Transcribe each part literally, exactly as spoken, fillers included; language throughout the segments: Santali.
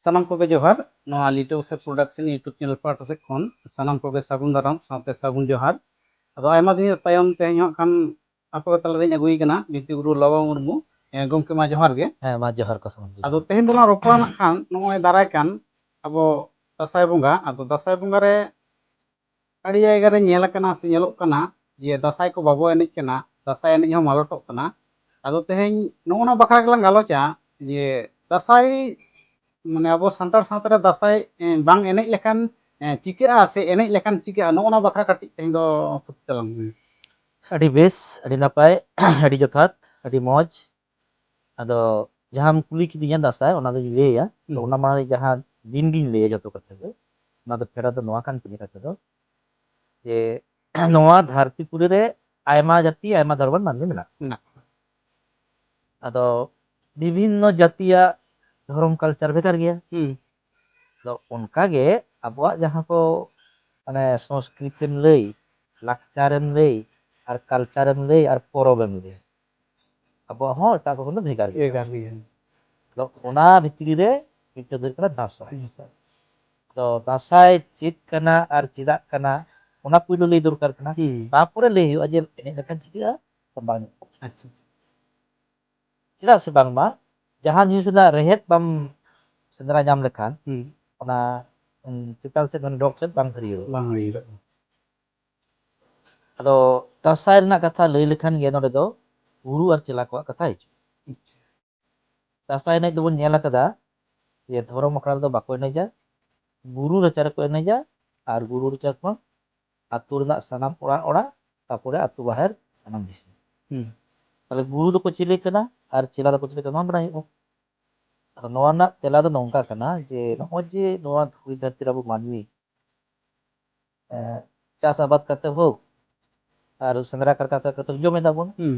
ᱥᱟᱱᱟᱢ ᱠᱚᱜᱮ ᱡᱚᱦᱟᱨ᱾ ᱱᱚᱣᱟ ᱞᱤᱴᱟᱹ ᱵᱚᱥᱮ ᱯᱨᱚᱰᱟᱠᱥᱚᱱ YouTube ᱪᱮᱱᱮᱞ ᱯᱟᱦᱴᱟ ᱥᱮᱫ ᱠᱷᱚᱱ ᱥᱟᱱᱟᱢ ᱠᱚᱜᱮ ᱥᱟᱹᱜᱩᱱ ᱫᱟᱨᱟᱢ ᱥᱟᱶᱛᱮ ᱥᱟᱹᱜᱩᱱ ᱡᱚᱦᱟᱨ᱾ ᱟᱫᱚ ᱟᱭᱢᱟ ᱫᱤᱱ ᱛᱟᱭᱚᱢ ᱛᱮᱦᱮᱧ ᱦᱚᱸ ᱠᱷᱟᱱ ᱟᱯᱮ ᱠᱚ ᱛᱟᱞᱟᱨᱤᱧ ᱟᱹᱜᱩᱭ ᱠᱟᱱᱟ ᱵᱤᱱᱛᱤ ᱜᱩᱨᱩ ᱞᱚᱵᱚ ᱢᱩᱨᱢᱩ᱾ ᱦᱮᱸ, ᱜᱚᱢᱠᱮ ᱢᱟ ᱡᱚᱦᱟᱨ ᱜᱮ᱾ ᱦᱮᱸ, ᱢᱟ ᱡᱚᱦᱟᱨ ᱠᱚ ᱥᱟᱱᱟᱢ ᱠᱚ᱾ ᱟᱫᱚ ᱛᱮᱦᱮᱧ ᱫᱚᱞᱟᱝ ᱨᱚᱯᱚᱲᱟ ᱱᱟᱜ ᱠᱷᱟᱱ ᱱᱚᱜᱼᱚᱭ ᱫᱟᱨᱟᱭ ᱠᱟᱱ ᱟᱵᱚ ᱫᱟᱸᱥᱟᱭ ᱵᱚᱸᱜᱟ᱾ ᱟᱫᱚ ᱫᱟᱸᱥᱟᱭ ᱵᱚᱸᱜᱟ ᱨᱮ ᱟᱹᱰᱤ ᱡᱟᱭᱜᱟ ᱨᱮ ᱧᱮᱞ ᱟᱠᱟᱱᱟ ᱥᱮ ᱧᱮᱞᱚᱜ ᱠᱟᱱᱟ ᱡᱮ ᱫᱟᱸᱥᱟᱭ ᱠᱚ ᱵᱟᱵᱚ ᱮᱱᱮᱡ ᱠᱟᱱᱟ, ᱫᱟᱸᱥᱟᱭ ᱮᱱᱮᱡ ᱦᱚᱸ ᱢᱟᱞᱚᱴᱚᱜ ᱠᱟᱱᱟ᱾ ᱟᱫᱚ ᱛᱮᱦᱮᱧ ᱱᱚᱜᱼᱚ ᱱᱚᱣᱟ ᱵᱟᱠᱷᱨᱟ ᱜᱮᱞᱟᱝ ᱜᱟᱞᱚᱪᱟ ᱡᱮ ᱫᱟᱸᱥᱟᱭ, ᱢᱟᱱᱮ ᱟᱵᱚ ᱥᱟᱱᱛᱟᱲ ᱥᱟᱶᱛᱟ ᱨᱮ ᱫᱟᱸᱥᱟᱭ, ᱮ, ᱵᱟᱝ ᱮᱱᱮᱡ ᱞᱮᱠᱷᱟᱱ, ᱮ, ᱪᱤᱠᱟᱹᱜᱼᱟ ᱥᱮ ᱮᱱᱮᱡ ᱞᱮᱠᱷᱟᱱ ᱪᱤᱠᱟᱹᱜᱼᱟ, ᱱᱚᱜᱼᱚ ᱱᱚᱣᱟ ᱵᱟᱠᱷᱨᱟ ᱠᱟᱹᱴᱤᱡ ᱛᱮᱦᱮᱧ ᱫᱚ ᱛᱷᱩᱛᱤ ᱛᱟᱞᱟᱝ ᱢᱮ᱾ ᱟᱹᱰᱤ ᱵᱮᱥ, ᱟᱹᱰᱤ ᱱᱟᱯᱟᱭ, ᱟᱹᱰᱤ ᱡᱚᱛᱷᱟᱛ, ᱟᱹᱰᱤ ᱢᱚᱡᱽ᱾ ᱟᱫᱚ ᱡᱟᱦᱟᱸᱢ ᱠᱩᱞᱤ ᱠᱤᱫᱤᱧᱟ ᱫᱟᱸᱥᱟᱭ, ᱚᱱᱟ ᱫᱚᱧ ᱞᱟᱹᱭᱟ᱾ ᱛᱚ, ᱦᱩᱸ᱾ ᱚᱱᱟ ᱢᱟ ᱡᱟᱦᱟᱸ ᱫᱤᱱ ᱜᱤᱧ ᱞᱟᱹᱭᱟ ᱡᱚᱛᱚ ᱠᱟᱛᱷᱟ ᱜᱮ᱾ ᱚᱱᱟ ᱫᱚ ᱯᱷᱮᱰᱟᱛ ᱫᱚ ᱱᱚᱣᱟ ᱠᱟᱱ ᱛᱤᱧᱟᱹ ᱠᱟᱛᱷᱟ ᱫᱚ, ᱡᱮ ᱱᱚᱣᱟ ᱫᱷᱟᱹᱨᱛᱤ ᱯᱩᱨᱤ ᱨᱮ ᱟᱭᱢᱟ ᱡᱟᱹᱛᱤ, ᱟᱭᱢᱟ ᱫᱷᱚᱨᱚᱢ ᱨᱮᱱ ᱢᱟᱹᱱᱢᱤ ᱢᱮᱱᱟᱜ ᱠᱚᱣᱟ᱾ ᱢᱮᱱᱟᱜ ᱠᱚᱣᱟ᱾ ᱟᱫᱚ ᱵᱤᱵᱷᱤᱱᱱᱚ ᱡᱟᱹᱛᱤᱭᱟᱜ ᱫᱷᱚᱨᱚᱢ ᱠᱟᱞᱪᱟᱨ ᱵᱷᱮᱜᱟᱨ ᱜᱮᱭᱟ᱾ ᱦᱩᱸ᱾ ᱟᱫᱚ ᱚᱱᱠᱟ ᱜᱮ ᱟᱵᱚᱣᱟᱜ ᱡᱟᱦᱟᱸ ᱠᱚ, ᱢᱟᱱᱮ, ᱥᱚᱝᱥᱠᱨᱤᱛᱤᱢ ᱞᱟᱹᱭ, ᱞᱟᱠᱪᱟᱨᱮᱢ ᱞᱟᱹᱭ, ᱟᱨ ᱠᱟᱞᱪᱟᱨᱮᱢ ᱞᱟᱹᱭ, ᱟᱨ ᱯᱚᱨᱚᱵᱮᱢ ᱞᱟᱹᱭ, ᱟᱵᱚᱣᱟᱜ ᱦᱚᱸ ᱮᱴᱟᱜ ᱠᱚ ᱠᱷᱚᱱ ᱫᱚ ᱵᱷᱮᱜᱟᱨ ᱜᱮᱭᱟ᱾ ᱵᱷᱮᱜᱟᱨ ᱜᱮᱭᱟ᱾ ᱟᱫᱚ ᱚᱱᱟ ᱵᱷᱤᱛᱨᱤ ᱨᱮ ᱢᱤᱫᱴᱟᱝ ᱫᱚ ᱦᱩᱭᱩᱜ ᱠᱟᱱᱟ ᱫᱟᱸᱥᱟᱭ᱾ ᱦᱮᱸ, ᱥᱟᱨ᱾ ᱟᱫᱚ ᱫᱟᱸᱥᱟᱭ ᱪᱮᱫ ᱠᱟᱱᱟ ᱟᱨ ᱪᱮᱫᱟᱜ ᱠᱟᱱᱟ, ᱚᱱᱟ ᱯᱩᱭᱞᱩ ᱞᱟᱹᱭ ᱫᱚᱨᱠᱟᱨ ᱠᱟᱱᱟ᱾ ᱦᱩᱸ᱾ ᱛᱟᱯᱚᱨᱮ ᱞᱟᱹᱭ ᱦᱩᱭᱩᱜᱼᱟ ᱡᱮ ᱮᱱᱮᱡ ᱞᱮᱠᱷᱟᱱ ᱪᱤᱠᱟᱹᱜᱼᱟ ᱥᱮ ᱵᱟᱝ᱾ ᱟᱪᱪᱷᱟ, ᱟᱪᱪᱷᱟ᱾ ᱪᱮᱫᱟᱜ ᱥᱮ ᱵᱟᱝᱢᱟ ᱡᱟᱦᱟᱸ ᱡᱤᱱᱤᱥ ᱨᱮᱱᱟᱜ ᱨᱮᱦᱮᱫ ᱵᱟᱢ ᱥᱮᱸᱫᱽᱨᱟ ᱧᱟᱢ ᱞᱮᱠᱷᱟᱱ, ᱦᱩᱸ᱾ ᱚᱱᱟ, ᱩᱸ, ᱪᱮᱛᱟᱱ ᱥᱮᱫ, ᱢᱟᱱᱮ, ᱰᱚᱜᱽ ᱥᱮᱫ ᱵᱟᱝ ᱦᱟᱹᱨᱭᱟᱹᱲᱚᱜᱼᱟ᱾ ᱵᱟᱝ ᱦᱟᱹᱨᱭᱟᱹᱲᱚᱜᱼᱟ᱾ ᱟᱫᱚ ᱫᱟᱸᱥᱟᱭ ᱨᱮᱱᱟᱜ ᱠᱟᱛᱷᱟ ᱞᱟᱹᱭ ᱞᱮᱠᱷᱟᱱ ᱜᱮ ᱱᱚᱰᱮ ᱫᱚ ᱜᱩᱨᱩ ᱟᱨ ᱪᱮᱞᱟ ᱠᱚᱣᱟᱜ ᱠᱟᱛᱷᱟ ᱦᱤᱡᱩᱜᱼᱟ᱾ ᱟᱪᱪᱷᱟ᱾ ᱫᱟᱸᱥᱟᱭ ᱮᱱᱮᱡ ᱫᱚᱵᱚᱱ ᱧᱮᱞ ᱟᱠᱟᱫᱟ ᱡᱮ ᱫᱷᱚᱨᱚᱢ ᱟᱠᱷᱲᱟ ᱨᱮᱫᱚ ᱵᱟᱠᱚ ᱮᱱᱮᱡᱟ, ᱵᱩᱨᱩ ᱨᱟᱪᱟ ᱨᱮᱠᱚ ᱮᱱᱮᱡᱟ, ᱟᱨ ᱵᱩᱨᱩ ᱨᱟᱪᱟ ᱠᱷᱚᱱ ᱟᱹᱛᱩ ᱨᱮᱱᱟᱜ ᱥᱟᱱᱟᱢ ᱚᱲᱟᱜ ᱚᱲᱟᱜ, ᱛᱟᱯᱚᱨᱮ ᱟᱹᱛᱩ ᱵᱟᱦᱮᱨ ᱥᱟᱱᱟᱢ ᱫᱤᱥᱚᱢ᱾ ᱦᱩᱸ᱾ ᱛᱟᱦᱞᱮ ᱜᱩᱨᱩ ᱫᱚᱠᱚ ᱪᱤᱞᱤ ᱠᱟᱱᱟ ᱟᱨ ᱪᱮᱞᱟ ᱫᱚᱠᱚ ᱪᱤᱞᱤ ᱠᱟᱱᱟ, ᱱᱚᱣᱟ ᱵᱟᱲᱟᱭ ᱦᱩᱭᱩᱜᱼᱟ᱾ ᱟᱫᱚ ᱱᱚᱣᱟ ᱨᱮᱱᱟᱜ ᱛᱮᱞᱟ ᱫᱚ ᱱᱚᱝᱠᱟ ᱠᱟᱱᱟ ᱡᱮ ᱱᱚᱜᱼᱚᱭ ᱡᱮ ᱱᱚᱣᱟ ᱫᱷᱩᱲᱤ ᱫᱷᱟᱹᱨᱛᱤ ᱨᱮ ᱟᱵᱚ ᱢᱟᱹᱱᱢᱤ, ᱮᱸ, ᱪᱟᱥ ᱟᱵᱟᱫ ᱠᱟᱛᱮ ᱦᱳᱠ ᱟᱨ ᱥᱮᱸᱫᱽᱨᱟ ᱠᱟᱨᱠᱟ ᱠᱟᱛᱮ ᱡᱚᱢ ᱮᱫᱟ ᱵᱚᱱ᱾ ᱦᱩᱸ᱾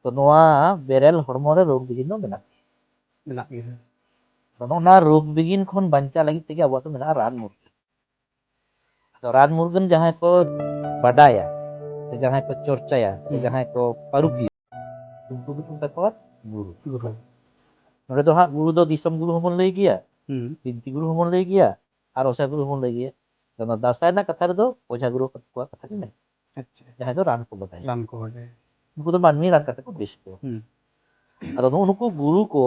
ᱛᱚ ᱱᱚᱣᱟ ᱵᱮᱨᱮᱞ ᱦᱚᱲᱢᱚ ᱨᱮ ᱨᱳᱜᱽ ᱵᱤᱜᱷᱤᱱ ᱫᱚ ᱢᱮᱱᱟᱜ ᱜᱮᱭᱟ᱾ ᱢᱮᱱᱟᱜ ᱜᱮᱭᱟ᱾ ᱟᱫᱚ ᱱᱚᱜᱼᱚ ᱱᱚᱣᱟ ᱨᱳᱜᱽ ᱵᱤᱜᱷᱤᱱ ᱠᱷᱚᱱ ᱵᱟᱧᱪᱟᱣ ᱞᱟᱹᱜᱤᱫ ᱛᱮᱜᱮ ᱟᱵᱚᱣᱟᱜ ᱫᱚ ᱢᱮᱱᱟᱜᱼᱟ ᱨᱟᱱ ᱢᱩᱨᱜᱟᱹᱱ᱾ ᱟᱫᱚ ᱨᱟᱱ ᱢᱩᱨᱜᱟᱹᱱ ᱡᱟᱦᱟᱸᱭ ᱠᱚ ᱵᱟᱰᱟᱭᱟ, ᱥᱮ ᱡᱟᱦᱟᱸᱭ ᱠᱚ ᱪᱚᱨᱪᱟᱭᱟ, ᱥᱮ ᱦᱩᱸ᱾ ᱡᱟᱦᱟᱸᱭ ᱠᱚ ᱯᱟᱹᱨᱩᱠᱷᱤᱭᱟᱹ, ᱩᱱᱠᱩ ᱜᱮᱠᱚ ᱢᱮᱛᱟ ᱠᱚᱣᱟ ᱜᱩᱨᱩ᱾ ᱜᱩᱨᱩ᱾ ᱱᱚᱰᱮ ᱫᱚ ᱦᱟᱸᱜ ᱜᱩᱨᱩ ᱫᱚ ᱫᱤᱥᱚᱢ ᱜᱩᱨᱩ ᱦᱚᱸᱵᱚᱱ ᱞᱟᱹᱭ ᱜᱮᱭᱟ, ᱦᱩᱸ᱾ ᱵᱤᱱᱛᱤ ᱜᱩᱨᱩ ᱦᱚᱸᱵᱚᱱ ᱞᱟᱹᱭ ᱜᱮᱭᱟ, ᱟᱨ ᱚᱡᱷᱟ ᱜᱩᱨᱩ ᱦᱚᱸᱵᱚᱱ ᱞᱟᱹᱭ ᱜᱮᱭᱟ᱾ ᱟᱫᱚ ᱫᱟᱸᱥᱟᱭ ᱨᱮᱱᱟᱜ ᱠᱟᱛᱷᱟ ᱨᱮᱫᱚ ᱚᱡᱷᱟ ᱜᱩᱨᱩ ᱠᱚᱣᱟᱜ ᱠᱟᱛᱷᱟ ᱜᱮ ᱢᱮᱱᱟᱜᱼᱟ, ᱟᱪᱪᱷᱟ᱾ ᱡᱟᱦᱟᱸᱭ ᱫᱚ ᱨᱟᱱ ᱠᱚ ᱵᱟᱰᱟᱭᱟ᱾ ᱨᱟᱱ ᱠᱚ ᱵᱟᱰᱟᱭᱟ᱾ ᱩᱱᱠᱩ ᱫᱚ ᱢᱟᱹᱱᱢᱤ ᱨᱟᱱ ᱠᱟᱛᱮ ᱠᱚ ᱵᱮᱥ ᱠᱚᱣᱟ᱾ ᱦᱩᱸ᱾ ᱟᱫᱚ ᱱᱩᱜᱼᱩ ᱱᱩᱠᱩ ᱜᱩᱨᱩ ᱠᱚ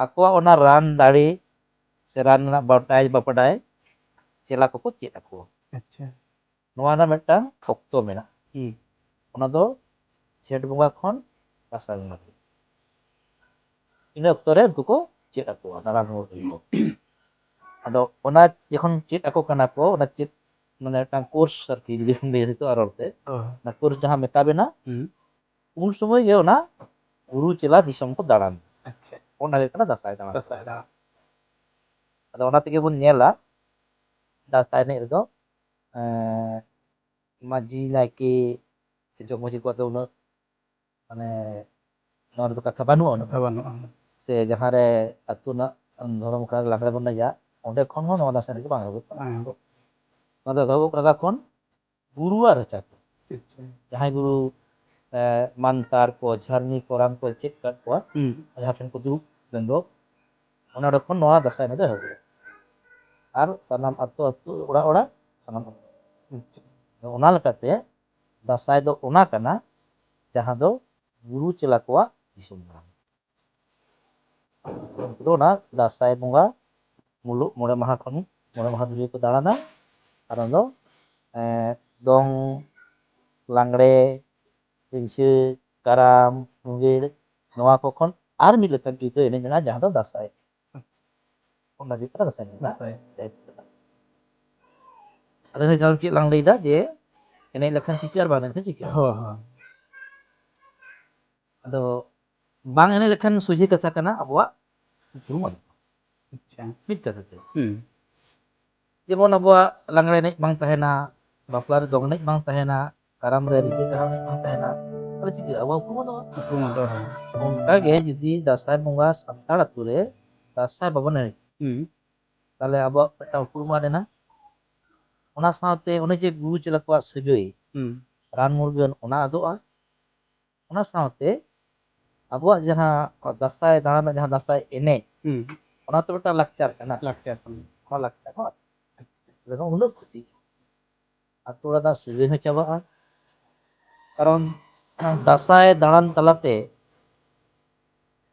ᱟᱠᱚᱣᱟᱜ ᱚᱱᱟ ᱨᱟᱱ ᱫᱟᱲᱮ ᱥᱮ ᱨᱟᱱ ᱨᱮᱱᱟᱜ ᱵᱟᱰᱟᱭ ᱵᱟᱰᱟᱭ ᱪᱮᱞᱟ ᱠᱚᱠᱚ ᱪᱮᱫ ᱟᱠᱚᱣᱟ᱾ ᱟᱪᱪᱷᱟ᱾ ᱱᱚᱣᱟ ᱨᱮᱱᱟᱜ ᱢᱤᱫᱴᱟᱝ ᱚᱠᱛᱚ ᱢᱮᱱᱟᱜᱼᱟ᱾ ᱦᱩᱸ᱾ ᱚᱱᱟ ᱫᱚ ᱡᱷᱮᱸᱴ ᱵᱚᱸᱜᱟ ᱠᱷᱚᱱ ᱫᱟᱸᱥᱟᱭ ᱵᱚᱸᱜᱟ ᱫᱷᱟᱹᱵᱤᱡ᱾ ᱤᱱᱟᱹ ᱚᱠᱛᱚ ᱨᱮ ᱩᱱᱠᱩ ᱠᱚ ᱪᱮᱫ ᱟᱠᱚᱣᱟ ᱚᱱᱟ ᱨᱟᱱ ᱢᱩᱨᱜᱟᱹᱱ ᱠᱚ᱾ ᱟᱫᱚ ᱚᱱᱟ ᱡᱚᱠᱷᱚᱱ ᱪᱮᱫ ᱟᱠᱚ ᱠᱟᱱᱟ ᱠᱚ, ᱚᱱᱟ ᱪᱮᱫ, ᱢᱟᱱᱮ, ᱢᱤᱫᱴᱟᱝ ᱠᱳᱨᱥ ᱟᱨᱠᱤ, ᱡᱩᱫᱤ ᱵᱚᱱ ᱞᱟᱹᱭᱟ ᱱᱤᱛᱚᱜ ᱟᱨ ᱨᱚᱲᱛᱮ, ᱚ᱾ ᱚᱱᱟ ᱠᱳᱨᱥ ᱡᱟᱦᱟᱸ ᱢᱮᱠᱟᱯ ᱮᱱᱟ, ᱦᱩᱸ᱾ ᱩᱱ ᱥᱚᱢᱚᱭ ᱜᱮ ᱚᱱᱟ ᱜᱩᱨᱩ ᱪᱮᱞᱟ ᱫᱤᱥᱚᱢ ᱠᱚ ᱫᱟᱬᱟᱱ᱾ ᱟᱪᱪᱷᱟ᱾ ᱚᱱᱟ ᱦᱩᱭᱩᱜ ᱠᱟᱱᱟ ᱫᱟᱸᱥᱟᱭ ᱫᱟᱬᱟᱱ᱾ ᱫᱟᱸᱥᱟᱭ ᱫᱟᱬᱟᱱ᱾ ᱟᱫᱚ ᱚᱱᱟ ᱛᱮᱜᱮ ᱵᱚᱱ ᱧᱮᱞᱟ, ᱫᱟᱸᱥᱟᱭ ᱮᱱᱮᱡ ᱨᱮᱫᱚ, ᱮᱸ, ᱢᱟᱹᱡᱷᱤ, ᱱᱟᱭᱠᱮ ᱥᱮ ᱡᱚᱜᱽ ᱢᱟᱹᱡᱷᱤ ᱠᱚᱣᱟᱜ ᱫᱚ ᱩᱱᱟᱹᱜ, ᱢᱟᱱᱮ, ᱱᱚᱣᱟ ᱨᱮᱫᱚ ᱠᱟᱛᱷᱟ ᱵᱟᱹᱱᱩᱜᱼᱟ ᱩᱱᱟᱹᱜ᱾ ᱠᱟᱛᱷᱟ ᱵᱟᱹᱱᱩᱜᱼᱟ᱾ ᱥᱮ ᱡᱟᱦᱟᱸ ᱨᱮ ᱟᱹᱛᱩ ᱨᱮᱱᱟᱜ ᱫᱷᱚᱨᱚᱢ ᱟᱠᱷᱲᱟ ᱨᱮ ᱞᱟᱜᱽᱲᱮ ᱵᱚᱱ ᱮᱱᱮᱡᱟ, ᱚᱸᱰᱮ ᱠᱷᱚᱱ ᱦᱚᱸ ᱱᱚᱣᱟ ᱫᱟᱸᱥᱟᱭ ᱮᱱᱮᱡ ᱫᱚ ᱵᱟᱝ ᱮᱦᱚᱵᱚᱜ ᱠᱟᱱᱟ᱾ ᱵᱟᱝ ᱮᱦᱚᱵᱚᱜ᱾ ᱱᱚᱣᱟ ᱫᱚ ᱮᱦᱚᱵᱚᱜ ᱠᱟᱱᱟ ᱠᱷᱚᱱ ᱜᱩᱨᱩᱣᱟᱜ ᱨᱟᱪᱟ ᱠᱚ᱾ ᱟᱪᱪᱷᱟ᱾ ᱡᱟᱦᱟᱸᱭ ᱜᱩᱨᱩ, ᱮ, ᱢᱟᱱᱛᱟᱨ ᱠᱚ, ᱡᱷᱟᱨᱱᱤ ᱠᱚᱨᱟᱱ ᱠᱚ ᱪᱮᱫ ᱠᱟᱫ ᱠᱚᱣᱟ, ᱦᱩᱸ᱾ ᱡᱟᱦᱟᱸ ᱴᱷᱮᱱ ᱠᱚ ᱫᱩᱲᱩᱵ ᱞᱮᱱ ᱫᱚ, ᱚᱱᱟ ᱚᱸᱰᱮ ᱠᱷᱚᱱ ᱱᱚᱣᱟ ᱫᱟᱸᱥᱟᱭ ᱮᱱᱮᱡ ᱫᱚ ᱮᱦᱚᱵᱚᱜᱼᱟ᱾ ᱟᱨ ᱥᱟᱱᱟᱢ ᱟᱹᱛᱩ ᱟᱹᱛᱩ, ᱚᱲᱟᱜ ᱚᱲᱟᱜ, ᱥᱟᱱᱟᱢ ᱟᱹᱛᱩ᱾ ᱟᱪᱪᱷᱟ᱾ ᱟᱫᱚ ᱚᱱᱟ ᱞᱮᱠᱟᱛᱮ ᱫᱟᱸᱥᱟᱭ ᱫᱚ ᱚᱱᱟ ᱠᱟᱱᱟ ᱡᱟᱦᱟᱸ ᱫᱚ ᱜᱩᱨᱩ ᱪᱮᱞᱟ ᱠᱚᱣᱟᱜ ᱫᱤᱥᱚᱢ ᱫᱟᱬᱟᱱ᱾ ᱩᱱᱠᱩ ᱫᱚ ᱚᱱᱟ ᱫᱟᱸᱥᱟᱭ ᱵᱚᱸᱜᱟ ᱢᱩᱞᱩᱜ ᱢᱚᱬᱮ ᱢᱟᱦᱟ ᱠᱷᱚᱱ, ᱢᱚᱬᱮ ᱢᱟᱦᱟ ᱫᱷᱩᱨᱭᱟᱹ ᱠᱚ ᱫᱟᱬᱟᱱᱟ᱾ ᱟᱨ ᱚᱱᱟ ᱫᱚ, ᱮᱸ, ᱫᱚᱝ, ᱞᱟᱜᱽᱲᱮ, ᱨᱤᱸᱡᱷᱟᱹ, ᱠᱟᱨᱟᱢ, ᱢᱩᱸᱜᱮᱲ, ᱱᱚᱣᱟ ᱠᱚ ᱠᱷᱚᱱ ᱟᱨ ᱢᱤᱫ ᱞᱮᱠᱟᱱ ᱡᱩᱫᱟᱹ ᱮᱱᱮᱡ ᱢᱮᱱᱟᱜᱼᱟ, ᱡᱟᱦᱟᱸ ᱫᱚ ᱫᱟᱸᱥᱟᱭ᱾ ᱚᱱᱟ ᱜᱮ ᱠᱟᱱᱟ ᱫᱟᱸᱥᱟᱭ ᱮᱱᱮᱡ᱾ ᱫᱟᱸᱥᱟᱭ᱾ ᱟᱫᱚ ᱱᱤᱛᱚᱜ ᱪᱮᱫ ᱞᱟᱝ ᱞᱟᱹᱭᱫᱟ ᱡᱮ ᱮᱱᱮᱡ ᱞᱮᱠᱷᱟᱱ ᱪᱤᱠᱟᱹ ᱟᱨ ᱵᱟᱝ ᱮᱱᱮᱡ ᱞᱮᱠᱷᱟᱱ ᱪᱤᱠᱟᱹ? ᱦᱳᱭ, ᱦᱳᱭ᱾ ᱟᱫᱚ ᱵᱟᱝ ᱮᱱᱮᱡ ᱞᱮᱠᱷᱟᱱ ᱥᱚᱡᱷᱮ ᱠᱟᱛᱷᱟ ᱠᱟᱱᱟ, ᱟᱵᱚᱣᱟᱜ ᱩᱯᱨᱩᱢ ᱟᱫᱚᱜᱼᱟ᱾ ᱟᱪᱪᱷᱟ᱾ ᱢᱤᱫ ᱠᱟᱛᱷᱟ ᱛᱮ᱾ ᱦᱩᱸ᱾ ᱡᱮᱢᱚᱱ ᱟᱵᱚᱣᱟᱜ ᱞᱟᱜᱽᱲᱮ ᱮᱱᱮᱡ ᱵᱟᱝ ᱛᱟᱦᱮᱱᱟ, ᱵᱟᱯᱞᱟ ᱨᱮ ᱫᱚᱝ ᱮᱱᱮᱡ ᱵᱟᱝ ᱛᱟᱦᱮᱱᱟ, ᱠᱟᱨᱟᱢ ᱨᱮ ᱨᱤᱸᱡᱷᱟᱹ ᱠᱟᱨᱟᱢ ᱮᱱᱮᱡ ᱵᱟᱝ ᱛᱟᱦᱮᱱᱟ, ᱛᱟᱦᱚᱞᱮ ᱪᱤᱠᱟᱹᱜᱼᱟ? ᱟᱵᱚᱣᱟᱜ ᱩᱯᱨᱩᱢ ᱟᱫᱚᱜᱼᱟ᱾ ᱩᱯᱨᱩᱢ ᱟᱫᱚᱜᱼᱟ, ᱦᱮᱸ᱾ ᱚᱱᱠᱟ ᱜᱮ ᱡᱩᱫᱤ ᱫᱟᱸᱥᱟᱭ ᱵᱚᱸᱜᱟ ᱥᱟᱱᱛᱟᱲ ᱟᱹᱛᱩ ᱨᱮ ᱫᱟᱸᱥᱟᱭ ᱵᱟᱵᱚᱱ ᱮᱱᱮᱡ, ᱦᱩᱸ᱾ ᱛᱟᱦᱚᱞᱮ ᱟᱵᱚᱣᱟᱜ ᱢᱤᱫᱴᱟᱝ ᱩᱯᱨᱩᱢ ᱟᱫ ᱮᱱᱟ᱾ ᱚᱱᱟ ᱥᱟᱶᱛᱮ ᱚᱱᱮ ᱡᱮ ᱜᱩᱨᱩ ᱪᱮᱞᱟ ᱠᱚᱣᱟᱜ ᱥᱟᱹᱜᱟᱹᱭ, ᱦᱩᱸ᱾ ᱨᱟᱱ ᱢᱩᱨᱜᱟᱹᱱ, ᱚᱱᱟ ᱟᱫᱚᱜᱼᱟ᱾ ᱚᱱᱟ ᱥᱟᱶᱛᱮ ᱟᱵᱚᱣᱟᱜ ᱡᱟᱦᱟᱸ ᱫᱟᱸᱥᱟᱭ ᱫᱟᱬᱟᱱ ᱨᱮᱱᱟᱜ ᱡᱟᱦᱟᱸ ᱫᱟᱸᱥᱟᱭ ᱮᱱᱮᱡ, ᱦᱩᱸ᱾ ᱚᱱᱟ ᱛᱚ ᱢᱤᱫᱴᱟᱝ ᱞᱟᱠᱪᱟᱨ ᱠᱟᱱᱟ᱾ ᱞᱟᱠᱪᱟᱨ ᱠᱟᱱᱟ᱾ ᱚᱱᱟ ᱞᱟᱠᱪᱟᱨ ᱦᱚᱸ ᱟᱫ ᱞᱮᱠᱷᱟᱱ ᱩᱱᱟᱹᱜ ᱠᱷᱚᱛᱤ, ᱟᱛᱳ ᱚᱲᱟᱜ ᱨᱮᱱᱟᱜ ᱥᱟᱹᱜᱟᱹᱭ ᱦᱚᱸ ᱪᱟᱵᱟᱜᱼᱟ᱾ ᱠᱟᱨᱚᱱ ᱫᱟᱸᱥᱟᱭ ᱫᱟᱬᱟᱱ ᱛᱟᱞᱟᱛᱮ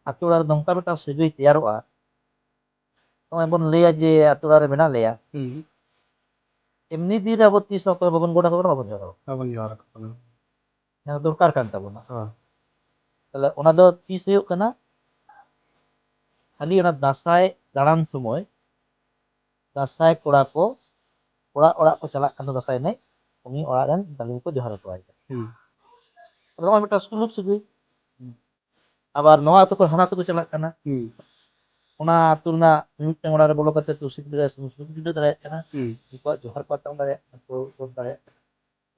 ᱟᱛᱳ ᱚᱲᱟᱜ ᱨᱮ ᱱᱚᱝᱠᱟ ᱢᱤᱫᱴᱟᱝ ᱥᱟᱹᱜᱟᱹᱭ ᱛᱮᱭᱟᱨᱚᱜᱼᱟ᱾ ᱱᱚᱜᱼᱚᱭ ᱵᱚᱱ ᱞᱟᱹᱭᱟ ᱡᱮ ᱟᱛᱳ ᱚᱲᱟᱜ ᱨᱮ ᱢᱮᱱᱟᱜ ᱞᱮᱭᱟ, ᱦᱩᱸ᱾ ᱮᱢᱱᱤ ᱫᱤᱱ ᱨᱮ ᱟᱵᱚ ᱛᱤᱥ ᱦᱚᱸ ᱚᱠᱚᱭ ᱵᱟᱵᱚᱱ ᱜᱚᱰ ᱟᱠᱚ ᱠᱟᱱᱟ, ᱵᱟᱵᱚᱱ ᱡᱚᱦᱟᱨ ᱟᱠᱚ ᱠᱟᱱᱟ᱾ ᱵᱟᱵᱚᱱ ᱡᱚᱦᱟᱨ ᱟᱠᱚ ᱠᱟᱱᱟ᱾ ᱡᱟᱦᱟᱸ ᱫᱚ ᱫᱚᱨᱠᱟᱨ ᱠᱟᱱ ᱛᱟᱵᱚᱱᱟ᱾ ᱦᱳᱭ᱾ ᱛᱟᱦᱞᱮ ᱚᱱᱟ ᱫᱚ ᱛᱤᱥ ᱦᱩᱭᱩᱜ ᱠᱟᱱᱟ? ᱠᱷᱟᱹᱞᱤ ᱚᱱᱟ ᱫᱟᱸᱥᱟᱭ ᱫᱟᱬᱟᱱ ᱥᱚᱢᱚᱭ ᱫᱟᱸᱥᱟᱭ ᱠᱚᱲᱟ ᱠᱚ ᱚᱲᱟᱜ ᱚᱲᱟᱜ ᱠᱚ ᱪᱟᱞᱟᱜ ᱠᱟᱱ ᱫᱚ ᱫᱟᱸᱥᱟᱭ ᱮᱱᱮᱡ, ᱩᱱᱤ ᱚᱲᱟᱜ ᱨᱮᱱ ᱫᱟᱹᱞᱤᱞ ᱠᱚ ᱡᱚᱦᱟᱨ ᱦᱚᱴᱚ ᱟᱭ ᱠᱟᱱᱟ᱾ ᱦᱩᱸ᱾ ᱟᱫᱚ ᱱᱚᱜᱼᱚᱭ ᱢᱤᱫᱴᱟᱝ ᱥᱩᱞᱩᱠ ᱥᱟᱹᱜᱟᱹᱭ᱾ ᱟᱵᱟᱨ ᱱᱚᱣᱟ ᱟᱹᱛᱩ ᱠᱷᱚᱱ ᱦᱟᱱᱟ ᱟᱹᱛᱩ ᱠᱚ ᱪᱟᱞᱟᱜ ᱠᱟᱱᱟ, ᱦᱩᱸ᱾ ᱚᱱᱟ ᱟᱹᱛᱩ ᱨᱮᱱᱟᱜ ᱢᱤᱫᱴᱟᱝ ᱚᱲᱟᱜ ᱨᱮ ᱵᱚᱞᱚ ᱠᱟᱛᱮ ᱛᱩᱞᱥᱤ ᱯᱤᱸᱰᱟᱹ ᱨᱮ ᱥᱩᱱᱩᱢ ᱥᱤᱸᱫᱩᱨ ᱯᱤᱸᱰᱟᱹ ᱫᱟᱲᱮᱭᱟᱜ ᱠᱟᱱᱟ, ᱦᱩᱸ᱾ ᱩᱱᱠᱩᱣᱟᱜ ᱡᱚᱦᱟᱨ ᱠᱚ ᱟᱛᱟᱝ ᱫᱟᱲᱮᱭᱟᱜ ᱠᱟᱱᱟ, ᱠᱚ ᱨᱚᱲ ᱫᱟᱲᱮᱭᱟᱜ ᱠᱟᱱᱟ᱾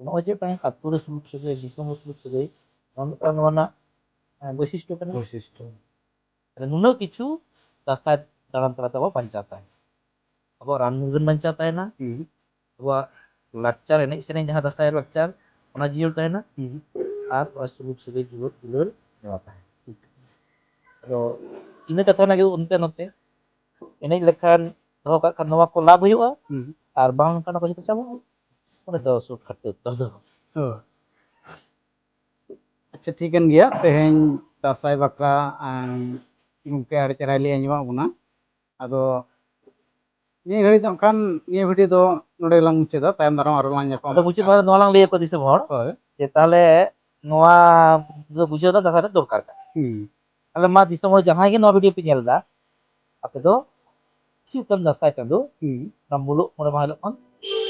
ᱱᱚᱜᱼᱚᱭ ᱡᱮ ᱢᱤᱫᱴᱟᱝ ᱟᱹᱛᱩ ᱨᱮ ᱥᱩᱞᱩᱠ ᱥᱟᱹᱜᱟᱹᱭ, ᱫᱤᱥᱚᱢ ᱨᱮ ᱥᱩᱞᱩᱠ ᱥᱟᱹᱜᱟᱹᱭ, ᱱᱚᱣᱟ ᱢᱤᱫᱴᱟᱝ ᱱᱚᱣᱟ ᱨᱮᱱᱟᱜ, ᱮᱸ, ᱵᱳᱭᱥᱤᱥᱴᱚ ᱠᱟᱱᱟ᱾ ᱵᱳᱭᱥᱤᱥᱴᱚ᱾ ᱛᱟᱦᱞᱮ ᱱᱩᱱᱟᱹᱜ ᱠᱤᱪᱷᱩ ᱫᱟᱸᱥᱟᱭ ᱫᱟᱬᱟᱱ ᱛᱟᱞᱟ ᱛᱮ ᱟᱵᱚ ᱵᱟᱧᱪᱟᱣ ᱛᱟᱦᱮᱱᱟ᱾ ᱟᱵᱚᱣᱟᱜ ᱨᱟᱱ ᱢᱩᱨᱜᱟᱹᱱ ᱵᱟᱧᱪᱟᱣ ᱛᱟᱦᱮᱱᱟ᱾ ᱦᱩᱸ᱾ ᱟᱵᱚᱣᱟᱜ ᱞᱟᱠᱪᱟᱨ, ᱮᱱᱮᱡ ᱥᱮᱨᱮᱧ, ᱡᱟᱦᱟᱸ ᱫᱟᱸᱥᱟᱭ ᱞᱟᱠᱪᱟᱨ, ᱚᱱᱟ ᱡᱤᱭᱟᱹᱲ ᱛᱟᱦᱮᱱᱟ᱾ ᱦᱩᱸ᱾ ᱟᱨ ᱱᱚᱣᱟ ᱥᱩᱞᱩᱠ ᱥᱟᱹᱜᱟᱹᱭ ᱡᱩᱞᱩᱜ ᱫᱩᱞᱟᱹᱲ ᱱᱚᱣᱟ ᱛᱟᱦᱮᱱᱟ᱾ ᱟᱫᱚ ᱤᱱᱟᱹ ᱠᱟᱛᱷᱟ ᱚᱱᱟ ᱜᱮ ᱚᱱᱛᱮ ᱱᱚᱛᱮ ᱮᱱᱮᱡ ᱞᱮᱠᱷᱟᱱ, ᱫᱚᱦᱚ ᱠᱟᱜ ᱠᱷᱟᱱ ᱱᱚᱣᱟ ᱠᱚ ᱞᱟᱵᱷ ᱦᱩᱭᱩᱜᱼᱟ, ᱦᱩᱸ᱾ ᱟᱨ ᱵᱟᱝ ᱞᱮᱠᱷᱟᱱ ᱚᱱᱟ ᱠᱚ ᱡᱚᱛᱚ ᱪᱟᱵᱟᱜᱼᱟ᱾ ᱚᱱᱟ ᱫᱚ ᱥᱚᱨᱴ ᱠᱟᱴ ᱛᱮ ᱩᱛᱛᱚᱨ ᱫᱚ᱾ ᱦᱳᱭ᱾ ᱟᱪᱪᱷᱟ, ᱴᱷᱤᱠᱟᱹᱱ ᱜᱮᱭᱟ᱾ ᱛᱮᱦᱮᱧ ᱫᱟᱸᱥᱟᱭ ᱵᱟᱠᱷᱨᱟ, ᱟᱸ, ᱜᱚᱢᱠᱮ ᱟᱹᱰᱤ ᱪᱮᱦᱨᱟᱭ ᱞᱟᱹᱭ ᱟᱸᱡᱚᱢᱟᱫ ᱵᱚᱱᱟ᱾ ᱟᱫᱚ ᱱᱤᱭᱟᱹ ᱜᱷᱟᱹᱲᱤᱡ ᱫᱚ ᱮᱱᱠᱷᱟᱱ ᱱᱤᱭᱟᱹ ᱵᱷᱤᱰᱤᱭᱳ ᱫᱚ ᱱᱚᱰᱮ ᱜᱮᱞᱟᱝ ᱢᱩᱪᱟᱹᱫᱟ, ᱛᱟᱭᱚᱢ ᱫᱟᱨᱟᱢ ᱟᱨᱚ ᱞᱟᱝ ᱧᱟᱯᱟᱢᱟ᱾ ᱟᱫᱚ ᱢᱩᱪᱟᱹᱫ ᱢᱟᱲᱟᱝ ᱨᱮ ᱱᱚᱣᱟ ᱞᱟᱝ ᱞᱟᱹᱭ ᱟᱠᱚᱣᱟ ᱫᱤᱥᱚᱢ ᱦᱚᱲ, ᱦᱳᱭ᱾ ᱡᱮ ᱛᱟᱦᱚᱞᱮ ᱱᱚᱣᱟ ᱫᱚ ᱵᱩᱡᱷᱟᱹᱣ ᱨᱮᱱᱟᱜ ᱫᱟᱸᱥᱟᱭ ᱨᱮ ᱫᱚᱨᱠᱟᱨ ᱠᱟᱱᱟ᱾ ᱦᱩᱸ᱾ ᱛᱟᱦᱚᱞᱮ ᱢᱟ ᱫᱤᱥᱚᱢ ᱦᱚᱲ ᱡᱟᱦᱟᱸᱭ ᱜᱮ ᱱᱚᱣᱟ ᱵᱷᱤᱰᱤᱭᱳ ᱯᱮ ᱧᱮᱞ ᱮᱫᱟ, ᱟᱯᱮ ᱫᱚ ᱦᱤᱡᱩᱜ ᱠᱟᱱ ᱫᱟᱸᱥᱟᱭ ᱪᱟᱸᱫᱳ ᱦᱩᱸ᱾ ᱚᱱᱟ ᱢᱩᱞᱩᱜ ᱢᱚᱬᱮ ᱢᱟᱦᱟ ᱦᱤᱞᱳᱜ ᱠᱷᱚᱱ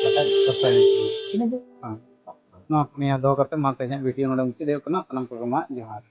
ᱫᱟᱸᱥᱟᱭ ᱫᱟᱸᱥᱟᱭ ᱮᱱᱮᱡ ᱯᱮ᱾ ᱤᱱᱟᱹᱜᱮ᱾ ᱦᱮᱸ᱾ ᱱᱚᱣᱟ ᱯᱩᱱᱭᱟ ᱫᱚᱦᱚ ᱠᱟᱛᱮ ᱢᱟ ᱛᱮᱦᱮᱧᱟᱜ ᱵᱷᱤᱰᱤᱭᱳ ᱱᱚᱰᱮ ᱢᱩᱪᱟᱹᱫ ᱦᱩᱭᱩᱜ ᱠᱟᱱᱟ᱾ ᱥᱟᱱᱟᱢ ᱠᱚᱜᱮ ᱢᱟ ᱡᱚᱦᱟᱨ᱾